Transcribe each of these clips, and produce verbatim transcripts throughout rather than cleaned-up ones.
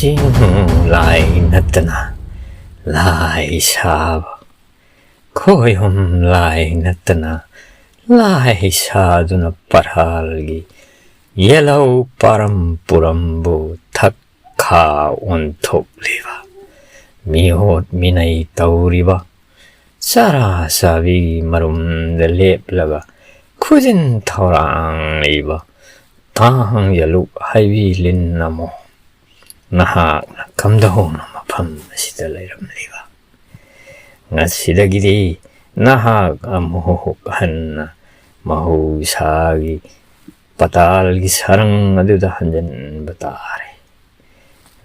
ꯆꯤꯡ ꯂꯥꯏ ꯅꯠꯇꯅ ꯂꯥꯏ ꯁꯥꯕ, ꯈꯣꯏꯍꯨꯝ ꯂꯥꯏ ꯅꯠꯇꯅ ꯂꯥꯏ ꯁꯥꯗꯨꯅ ꯄꯔꯥꯜꯒꯤ ꯌꯦꯜꯍꯧ ꯄꯥꯔꯝ ꯄꯨꯔꯝꯕꯨ ꯊꯛ ꯈꯥ ꯑꯣꯟꯊꯣꯛꯂꯤꯕ, ꯃꯤꯑꯣꯠ ꯃꯤꯅꯩ ꯇꯧꯔꯤꯕ, ꯆꯔꯥ ꯆꯥꯕꯤꯒꯤ ꯃꯔꯨꯝꯗ ꯂꯦꯞꯂꯒ ꯈꯨꯖꯤꯟ ꯊꯧꯔꯥꯡꯂꯤꯕ ꯇꯥꯡ ꯌꯥꯂꯨꯛ ꯍꯥꯏꯕꯤ ꯂꯤꯟ ꯑꯃꯣ ꯅꯍꯥꯛꯅ ꯀꯝꯗꯧꯅ ꯃꯐꯝ ꯑꯁꯤꯗ ꯂꯩꯔꯝꯂꯤꯕ? ꯉꯁꯤꯗꯒꯤꯗꯤ ꯅꯍꯥꯛ ꯑꯃꯨꯛ ꯍꯟꯅ ꯃꯍꯧꯁꯥꯒꯤ ꯄꯇꯥꯜꯒꯤ ꯁꯔꯪ ꯑꯗꯨꯗ ꯍꯟꯖꯤꯟꯕ ꯇꯥꯔꯦ꯫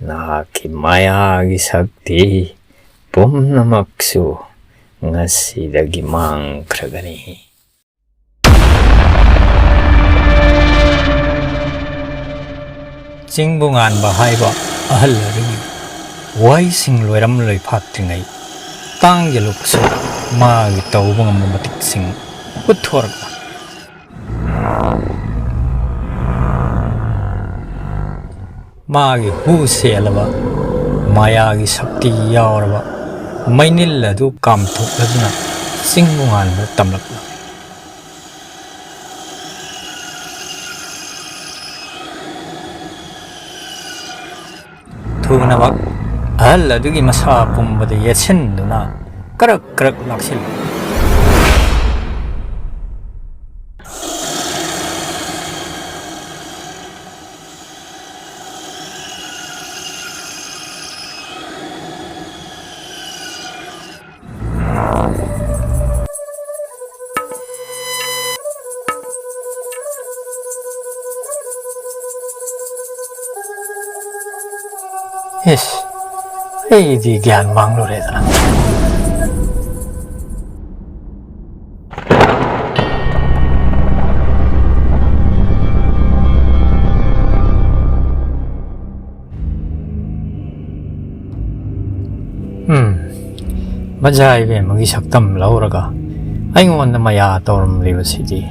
ꯅꯍꯥꯛꯀꯤ ꯃꯥꯌꯥꯒꯤ ꯁꯛꯇꯤ ꯄꯨꯝꯅꯃꯛꯁꯨ ꯉꯁꯤꯗꯒꯤ ꯃꯥꯡꯈ꯭ꯔꯒꯅꯤ꯫ ꯆꯤꯡꯕꯨ ꯉꯥꯟꯕ ꯍꯥꯏꯕ ꯑꯍꯜ ꯑꯗꯨꯒꯤ ꯋꯥꯍꯩꯁꯤꯡ ꯂꯣꯏꯔꯝ ꯂꯣꯏꯐꯥꯠꯇ꯭ꯔꯤꯉꯩ, ꯇꯥꯡ ꯌꯥꯂꯨꯛꯁꯨ ꯃꯥꯒꯤ ꯇꯧꯕ ꯉꯝꯕ ꯃꯇꯤꯛꯁꯤꯡ ꯎꯠꯊꯣꯔꯛꯂꯝꯃꯤ꯫ ꯃꯥꯒꯤ ꯍꯨ ꯁꯦꯜꯂꯕ, ꯃꯥꯌꯥꯒꯤ ꯁꯛꯇꯤ ꯌꯥꯎꯔꯕ ꯃꯩꯅꯤꯜ ꯑꯗꯨ ꯀꯥꯝꯊꯣꯛꯂꯗꯨꯅ ꯆꯤꯡ ꯅꯣꯡꯉꯥꯟꯕ ꯇꯝꯂꯛꯂꯝꯃꯤ꯫ ꯊꯨꯅꯃꯛ ꯑꯍꯜ ꯑꯗꯨꯒꯤ ꯃꯁꯥ ꯄꯨꯝꯕꯗ ꯌꯦꯠꯁꯤꯟꯗꯨꯅ ꯀꯔꯛ ꯀꯔꯛ ꯂꯥꯛꯁꯤꯜꯂꯤ꯫ ꯏꯁ, ꯑꯩꯗꯤ ꯒ꯭ꯌꯥꯟ ꯃꯥꯡꯂꯨꯔꯦꯗꯅ꯫ ꯎꯝ, ꯃꯖꯥ ꯏꯕꯦꯝꯃꯒꯤ ꯁꯛꯇꯝ ꯂꯧꯔꯒ ꯑꯩꯉꯣꯟꯗ ꯃꯌꯥ ꯇꯧꯔꯝꯂꯤꯕꯁꯤꯗꯤ,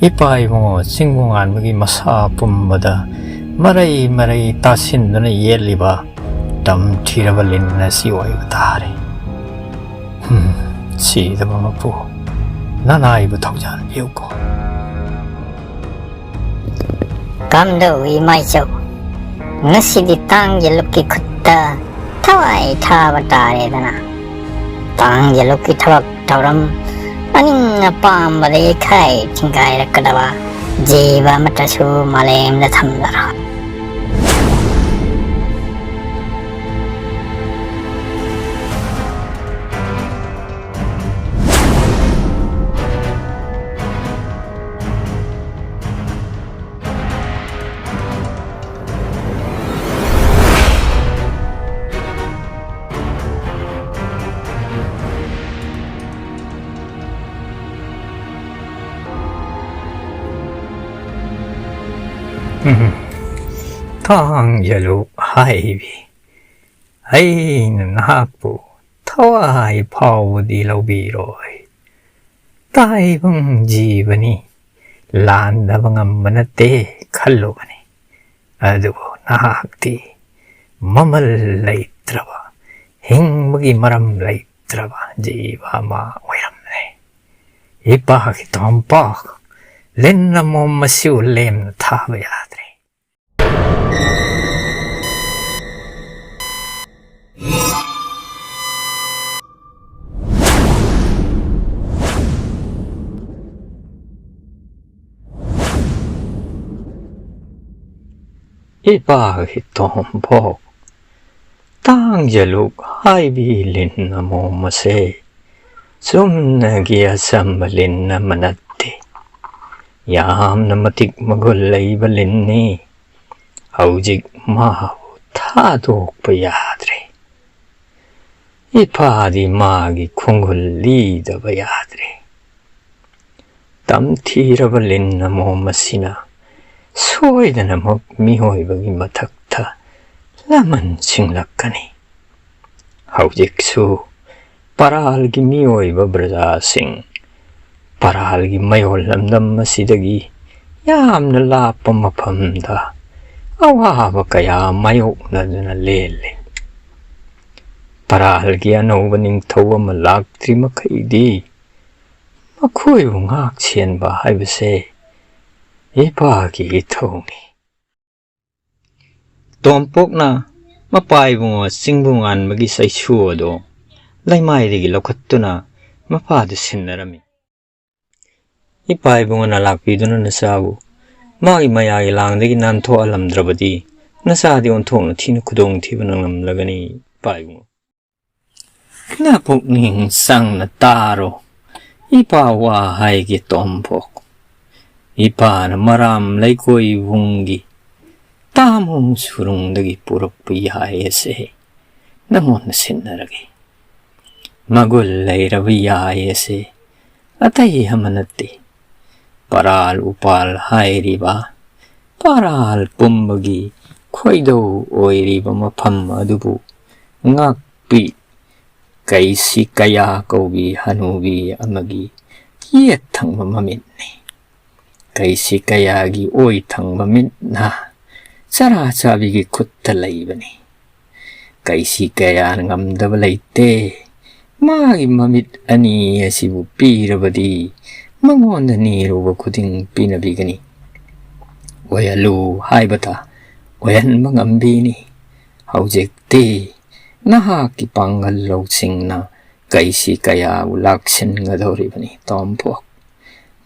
ꯏꯄꯥ ꯏꯕꯨꯡꯉꯣ ꯆꯤꯡꯕꯨ ꯉꯥꯟꯕꯒꯤ ꯃꯁꯥ ꯄꯨꯝꯕꯗ ꯃꯔꯩ ꯃꯔꯩ ꯇꯥꯁꯤꯟꯗꯨꯅ ꯌꯦꯠꯂꯤꯕ ꯇꯝꯊꯤꯔꯕ ꯂꯤꯟ ꯑꯁꯤ ꯑꯣꯏꯕ ꯇꯥꯔꯦ꯫ ꯍꯨꯝ, ꯁꯤꯗꯕ ꯃꯄꯨ, ꯅꯅꯥꯏꯕꯨ ꯊꯧꯖꯥꯟ ꯄꯤꯌꯨꯀꯣ꯫ ꯀꯝꯗꯧꯏ ꯃꯥꯏꯆꯧ? ꯉꯁꯤꯗꯤ ꯇꯥꯡ ꯌꯦꯜꯂꯨꯛꯀꯤ ꯈꯨꯠꯇ ꯊꯋꯥꯏ ꯊꯥꯕ ꯇꯥꯔꯦꯗꯅ꯫ ꯇꯥꯡ ꯌꯦꯜꯂꯨꯛꯀꯤ ꯊꯕꯛ ꯊꯧꯔꯝ ꯑꯅꯤꯡ ꯑꯄꯥꯝꯕꯗ ꯌꯩꯈꯥꯏ ꯊꯤꯡꯒꯥꯏꯔꯛꯀꯗꯕ ꯖꯤꯕ ꯑꯃꯠꯇꯁꯨ ꯃꯥꯂꯦꯝꯗ ꯊꯝꯂꯔꯣꯏ꯫ ꯎꯝ꯫ ꯊꯥꯡ ꯌꯦꯜꯂꯨꯛ ꯍꯥꯏꯕꯤ, ꯑꯩꯅ ꯅꯍꯥꯛꯄꯨ ꯊꯋꯥꯏ ꯐꯥꯎꯕꯗꯤ ꯂꯧꯕꯤꯔꯣꯏ꯫ ꯇꯥꯏꯕꯪ ꯖꯤꯕꯅꯤ, ꯂꯥꯟꯗꯕ ꯉꯝꯕ ꯅꯠꯇꯦ ꯈꯜꯂꯨꯕꯅꯤ꯫ ꯑꯗꯨꯕꯨ ꯅꯍꯥꯛꯇꯤ ꯃꯃꯜ ꯂꯩꯇ꯭ꯔꯕ, ꯍꯤꯡꯕꯒꯤ ꯃꯔꯝ ꯂꯩꯇ꯭ꯔꯕ ꯖꯤꯕ ꯑꯃ ꯑꯣꯏꯔꯝꯂꯦ꯫ ꯏꯄꯥꯒꯤ ꯇꯣꯝꯄꯣꯛ, ꯂꯤꯟ ꯑꯃꯣꯝ ꯃꯁꯤꯕꯨ ꯂꯦꯝꯅ ꯊꯥꯕ ꯌꯥꯗ꯭ꯔꯦ꯫ ꯏꯄꯥꯒꯤ ꯇꯣꯝꯄꯣꯛ, ꯇꯥꯡ ꯌꯦꯜꯂꯨꯛ ꯍꯥꯏꯕꯤ ꯂꯤꯟ ꯑꯃꯣꯝ ꯑꯁꯦ ꯆꯨꯝꯅꯒꯤ ꯑꯆꯝꯕ ꯂꯤꯟ ꯑꯃ ꯅꯠꯇꯦ꯫ ꯌꯥꯝꯅ ꯃꯇꯤꯛ ꯃꯒꯨꯟ ꯂꯩꯕ ꯂꯤꯟꯅꯤ꯫ ꯍꯧꯖꯤꯛ ꯃꯥꯕꯨ ꯊꯥꯗꯣꯛꯄ ꯌꯥꯗ꯭ꯔꯦ꯫ ꯏꯄꯥꯗꯤ ꯃꯥꯒꯤ ꯈꯣꯡꯒꯨꯜ ꯂꯤꯗꯕ ꯌꯥꯗ꯭ꯔꯦ꯫ ꯇꯝꯊꯤꯔꯕ ꯂꯤꯟ ꯑꯃꯣꯝ ꯑꯁꯤꯅ ꯁꯣꯏꯗꯅꯃꯛ ꯃꯤꯑꯣꯏꯕꯒꯤ ꯃꯊꯛꯇ ꯂꯃꯟ ꯁꯤꯡꯂꯛꯀꯅꯤ꯫ ꯍꯧꯖꯤꯛꯁꯨ ꯄꯔꯥꯜꯒꯤ ꯃꯤꯑꯣꯏꯕ ꯄ꯭ꯔꯖꯥꯁꯤꯡ ꯄꯔꯥꯜꯒꯤ ꯃꯌꯣꯜ ꯂꯝꯗꯝ ꯑꯁꯤꯗꯒꯤ ꯌꯥꯝꯅ ꯂꯥꯞꯄ ꯃꯐꯝꯗ ꯑꯋꯥꯕ ꯀꯌꯥ ꯃꯥꯌꯣꯛꯅꯗꯨꯅ ꯂꯦꯜꯂꯤ꯫ ꯄꯔꯥꯜꯒꯤ ꯑꯅꯧꯕ ꯅꯤꯡꯊꯧ ꯑꯃ ꯂꯥꯛꯇ꯭ꯔꯤ ꯃꯈꯩꯗꯤ ꯃꯈꯣꯏꯕꯨ ꯉꯥꯛ ꯁꯦꯟꯕ ꯍꯥꯏꯕꯁꯦ ꯏꯄꯥꯒꯤ ꯏꯊꯧꯅꯤ꯫ ꯇꯣꯝꯄꯣꯛꯅ ꯃꯄꯥ ꯏꯕꯨꯡꯉꯣ ꯆꯤꯡꯕꯨ ꯉꯥꯟꯕꯒꯤ ꯆꯩꯁꯨ ꯑꯗꯨ ꯂꯩꯃꯥꯏꯗꯒꯤ ꯂꯧꯈꯠꯇꯨꯅ ꯃꯄꯥꯗꯨ ꯁꯤꯟꯅꯔꯝꯃꯤ꯫ "ꯏꯄꯥ ꯏꯕꯨꯡꯉꯣꯅ ꯂꯥꯛꯄꯤꯗꯨꯅ ꯅꯆꯥꯕꯨ ꯃꯥꯒꯤ ꯃꯌꯥꯒꯤ ꯂꯥꯡꯗꯒꯤ ꯅꯥꯟꯊꯣꯛꯍꯜꯂꯝꯗ꯭ꯔꯕꯗꯤ ꯅꯆꯥꯗꯤ ꯑꯣꯟꯊꯣꯛꯅ ꯊꯤꯅ ꯈꯨꯗꯣꯡꯊꯤꯕ ꯅꯪꯂꯝꯂꯒꯅꯤ ꯏꯄꯥ ꯏꯕꯨꯡꯉꯣ꯫ ꯅꯄꯨꯛꯅꯤꯡ ꯆꯪꯅ ꯇꯥꯔꯣ ꯏꯄꯥ ꯋꯥ ꯍꯥꯏꯒꯦ ꯇꯣꯝꯄꯣꯛ꯫ ꯏꯄꯥꯅ ꯃꯔꯥꯝ ꯂꯩꯀꯣꯏꯕꯨꯡꯒꯤ ꯇꯥꯃꯣ ꯁꯨꯔꯨꯡꯗꯒꯤ ꯄꯨꯔꯛꯄ ꯌꯥꯏ ꯑꯁꯦ ꯅꯉꯣꯟꯗ ꯁꯤꯟꯅꯔꯒꯦ꯫ ꯃꯒꯨꯟ ꯂꯩꯔꯕ ꯌꯥꯏ ꯑꯁꯦ ꯑꯇꯩ ꯑꯃ ꯅꯠꯇꯦ꯫ ꯄꯔꯥꯜ ꯎꯄꯥꯜ ꯍꯥꯏꯔꯤꯕ ꯄꯔꯥꯜ ꯄꯨꯝꯕꯒꯤ ꯈꯣꯏꯗꯧ ꯑꯣꯏꯔꯤꯕ ꯃꯐꯝ ꯑꯗꯨꯕꯨ ꯉꯥꯛꯄꯤ ꯀꯩꯁꯤ ꯀꯌꯥ ꯀꯧꯕꯤ ꯍꯅꯨꯕꯤ ꯑꯃꯒꯤ ꯌꯦꯠ ꯊꯪꯕ ꯃꯃꯤꯠꯅꯤ꯫ ꯀꯩꯁꯤ ꯀꯌꯥꯒꯤ ꯑꯣꯏ ꯊꯪꯕ ꯃꯤꯠꯅ ꯆꯔꯥ ꯆꯥꯕꯤꯒꯤ ꯈꯨꯠꯇ ꯂꯩꯕꯅꯤ꯫ ꯀꯩꯁꯤ ꯀꯌꯥꯅ ꯉꯝꯗꯕ ꯂꯩꯇꯦ꯫ ꯃꯥꯒꯤ ꯃꯃꯤꯠ ꯑꯅꯤ ꯑꯁꯤꯕꯨ ꯄꯤꯔꯕꯗꯤ ꯃꯉꯣꯟꯗ ꯅꯤꯔꯨꯕ ꯈꯨꯗꯤꯡ ꯄꯤꯅꯕꯤꯒꯅꯤ꯫ ꯑꯣꯏꯍꯜꯂꯨ ꯍꯥꯏꯕꯇ ꯑꯣꯏꯍꯟꯕ ꯉꯝꯕꯤꯅꯤ꯫ ꯍꯧꯖꯤꯛꯇꯤ ꯅꯍꯥꯛꯀꯤ ꯄꯥꯡꯒꯜ ꯂꯧꯁꯤꯡꯅ ꯀꯩꯁꯤ ꯀꯌꯥꯕꯨ ꯂꯥꯛꯁꯤꯟꯒꯗꯧꯔꯤꯕꯅꯤ ꯇꯣꯝꯄꯣꯛ꯫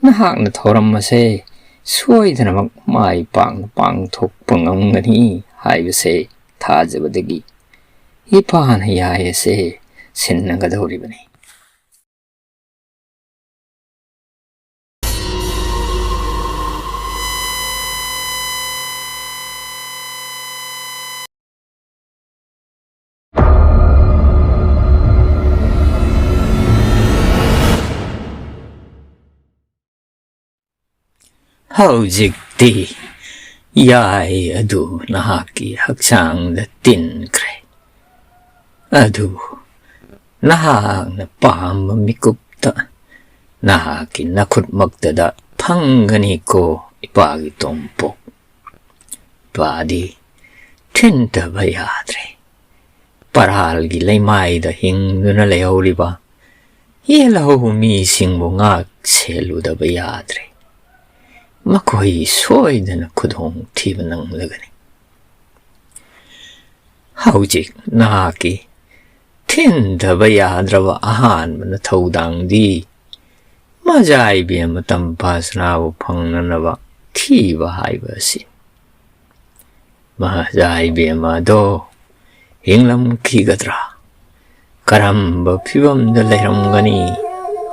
ꯅꯍꯥꯛꯅ ꯊꯧꯔꯝ ꯑꯁꯦ ꯁꯣꯏꯗꯅꯃꯛ ꯃꯥꯏ ꯄꯥꯛꯅ ꯄꯥꯡꯊꯣꯛꯄ ꯉꯝꯒꯅꯤ ꯍꯥꯏꯕꯁꯦ ꯊꯥꯖꯕꯗꯒꯤ ꯏꯄꯥꯅ ꯌꯥꯏ ꯑꯁꯦ ꯁꯤꯟꯅꯒꯗꯧꯔꯤꯕꯅꯤ꯫ ꯍꯧꯖꯤꯛꯇꯤ ꯌꯥꯏ ꯑꯗꯨ ꯅꯍꯥꯛꯀꯤ ꯍꯛꯆꯥꯡꯗ ꯇꯤꯟꯈ꯭ꯔꯦ꯫ ꯑꯗꯨ ꯅꯍꯥꯛꯅ ꯄꯥꯝꯕ ꯃꯤꯀꯨꯞꯇ ꯅꯍꯥꯛꯀꯤ ꯅꯈꯨꯠꯃꯛꯇꯗ ꯐꯪꯒꯅꯤꯀꯣ, ꯏꯄꯥꯒꯤ ꯇꯣꯝꯄꯣꯛ꯫ ꯏꯄꯥꯗꯤ ꯊꯤꯟꯊꯕ ꯌꯥꯗ꯭ꯔꯦ꯫ ꯄꯔꯥꯜꯒꯤ ꯂꯩꯃꯥꯏꯗ ꯍꯤꯡꯗꯨꯅ ꯂꯩꯍꯧꯔꯤꯕ ꯌꯦꯜꯍꯧ ꯃꯤꯁꯤꯡꯕꯨ ꯉꯥꯛ ꯁꯦꯜꯂꯨꯗꯕ ꯌꯥꯗ꯭ꯔꯦ꯫ ꯃꯈꯣꯏ ꯁꯣꯏꯗꯅ ꯈꯨꯗꯣꯡꯊꯤꯕ ꯅꯪꯂꯒꯅꯤ꯫ ꯍꯧꯖꯤꯛ ꯅꯍꯥꯛꯀꯤ ꯊꯤꯟꯊꯕ ꯌꯥꯗ꯭ꯔꯕ ꯑꯍꯥꯟꯕ ꯅꯊꯧꯗꯥꯡꯗꯤ ꯃꯖꯥ ꯏꯕꯦꯝꯃ ꯇꯝꯐꯥꯁꯅꯥꯕꯨ ꯐꯪꯅꯅꯕ ꯊꯤꯕ ꯍꯥꯏꯕ ꯑꯁꯤ꯫ ꯃꯖꯥ ꯏꯕꯦꯝꯃ ꯑꯗꯣ ꯍꯤꯡꯂꯝꯈꯤꯒꯗ꯭ꯔꯥ? ꯀꯔꯝꯕ ꯐꯤꯕꯝꯗ ꯂꯩꯔꯝꯒꯅꯤ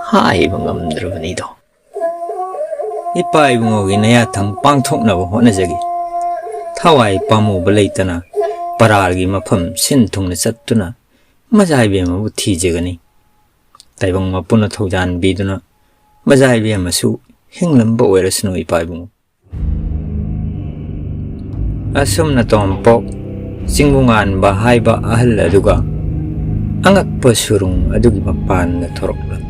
ꯍꯥꯏꯕ ꯉꯝꯗ꯭ꯔꯕꯅꯤꯗꯣ꯫ ꯏꯄꯥ ꯏꯕꯨꯡꯉꯣꯒꯤ ꯅꯌꯥꯊꯪ ꯄꯥꯡꯊꯣꯛꯅꯕ ꯍꯣꯠꯅꯖꯒꯦ꯫ ꯊꯋꯥꯏ ꯄꯥꯝꯃꯨꯕ ꯂꯩꯇꯅ ꯄꯔꯥꯜꯒꯤ ꯃꯐꯝ ꯁꯤꯟ ꯊꯨꯡꯅ ꯆꯠꯇꯨꯅ ꯃꯖꯥ ꯏꯕꯦꯝꯃꯕꯨ ꯊꯤꯖꯒꯅꯤ꯫ ꯇꯥꯏꯕꯪ ꯃꯄꯨꯅ ꯊꯧꯖꯥꯟꯕꯤꯗꯨꯅ ꯃꯖꯥ ꯏꯕꯦꯝꯃꯁꯨ ꯍꯤꯡꯂꯝꯕ ꯑꯣꯏꯔꯁꯅꯨ ꯏꯄꯥ ꯏꯕꯨꯡꯉꯣ꯫ ꯑꯁꯨꯝꯅ ꯇꯣꯝꯄꯣꯛ ꯆꯤꯡꯕꯨꯉꯥꯟꯕ ꯍꯥꯏꯕ ꯑꯍꯜ ꯑꯗꯨꯒ ꯑꯉꯛꯄ ꯁꯨꯔꯨꯡ ꯑꯗꯨꯒꯤ ꯃꯄꯥꯟꯗ ꯊꯣꯔꯛꯂꯛꯂꯦ꯫